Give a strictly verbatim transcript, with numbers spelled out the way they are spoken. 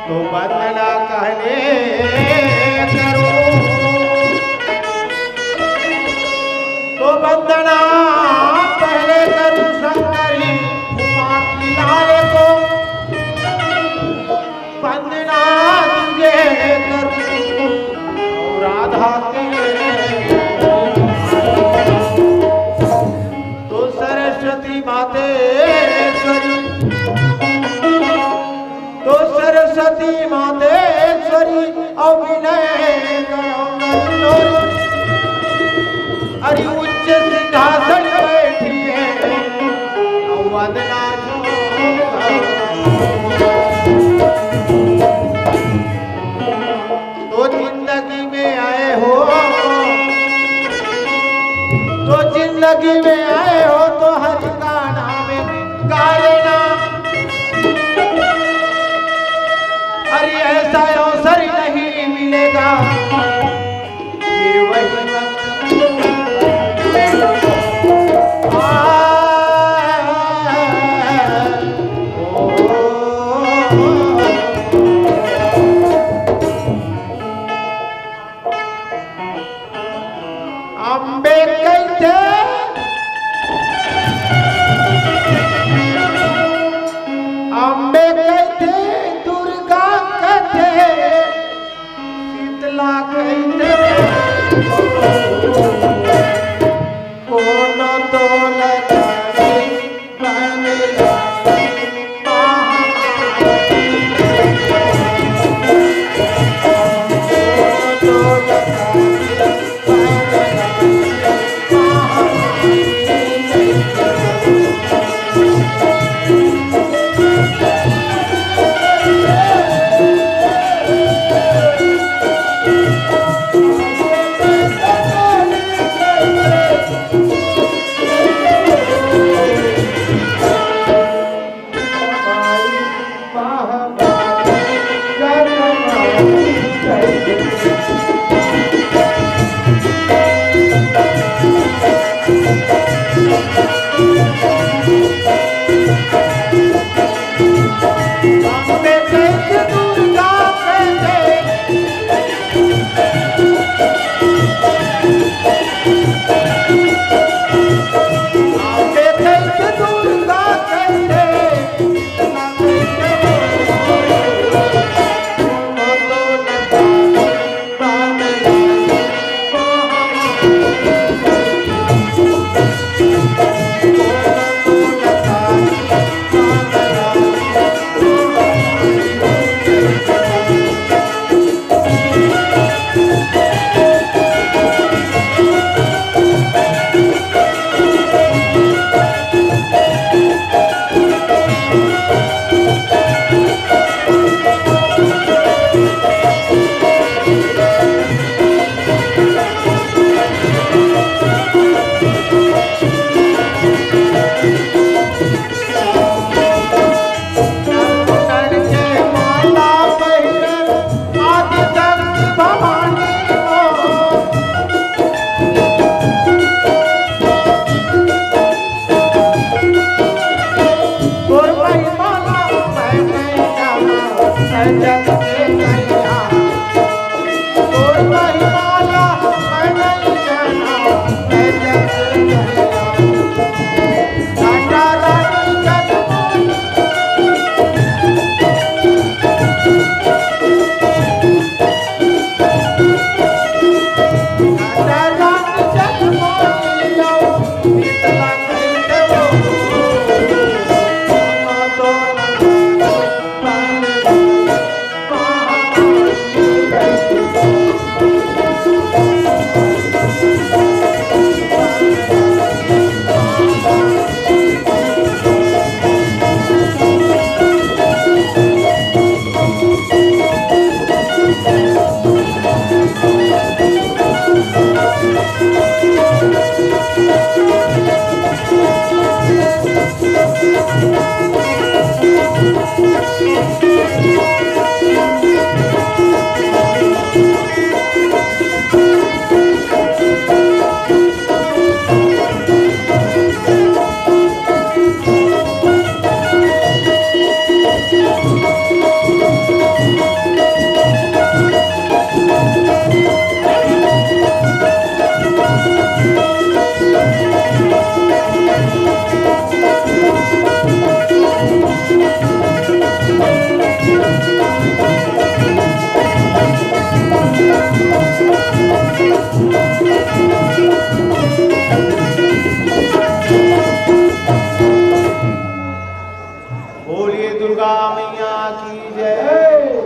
तो वंदना कहले करूं, तो वंदना पहले करूं शंकरी उमा की लाल को। वंदना तुझे करूं राधा के। तो सरस्वती मातेश्वरी, तो सरस्वती मातेश्वरी अउ विनय करो कर जोर। अरे उच्च सिंहासन बैठी है, अउ वंदना जो। तो जिंदगी में आए हो, तो जिंदगी में आए हो तो हरि का नाम गा लेना। अरे ऐसा अवसर नहीं मिलेगा। ये वही वक्त। आ, ओ, अम्बे कहिथे, अम्बे कहिथे, दुर्गा कहिथे, शीतला कहिथे, कोनो तो लगा बोलिए दुर्गा मैया की जय।